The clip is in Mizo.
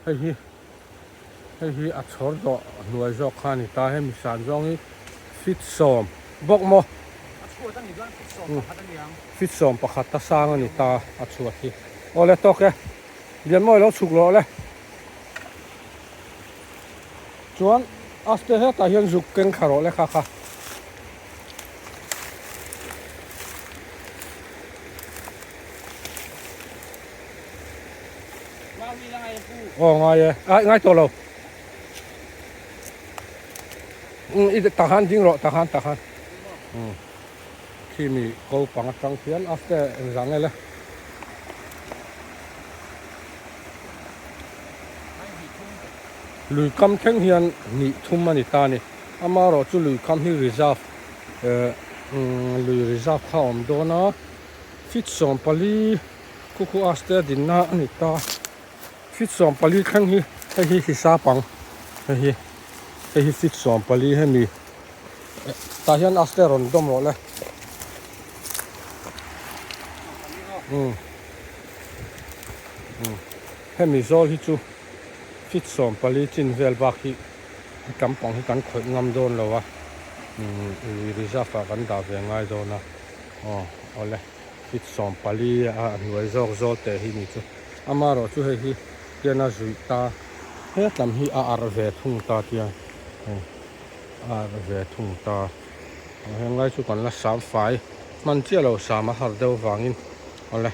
Hei hi hei hi a chhawr dawh hnuai zawk kha a ni ta. Hemi san zawng hi feet sawm bawk maw? A chhuat a nih chuan feet 11 a ni ang. Feet 11 a sang a ni ta a chhuat hi. Awle tawk e. Lianmawi lo chhuk rawh le. Chuan aste hetah hian zuk keng thla rawh le kha kha. Aw ngai e ai ngai tawh lo um i tah khan ding rawh tah khan tah khan um khi mi ko pang atang khian after engzah nge le lui kam thleng hian hnih thum a ni ta a ni amaherawh chu lui kam hi reserve eh lui reserve kha a awm dawn a feet 14 Khu khu aste a dinna a ni ta. Feet 14 thleng hi hei hi hisap ang. Hei hi hei hi feet 14 hemi tah hian aste a rawn dawm rawh le. Umm umm hemi zawl hi chu feet 14 chin vel bak hi tam pang hi kan khawih ngam dawn lo a. Umm lui reserve ah kan dah ve ngai dawn a. Aw awle. Feet 14 a hnuai zawk zawl teh hi ni chu. Amaherawh chu hei hi hian a zuih ta hetlam hi a arh ve thung ta tia hei a arh ve thung ta. Heng lai chu kan la sam fai hman chiah lo sam a har deuh vangin awle.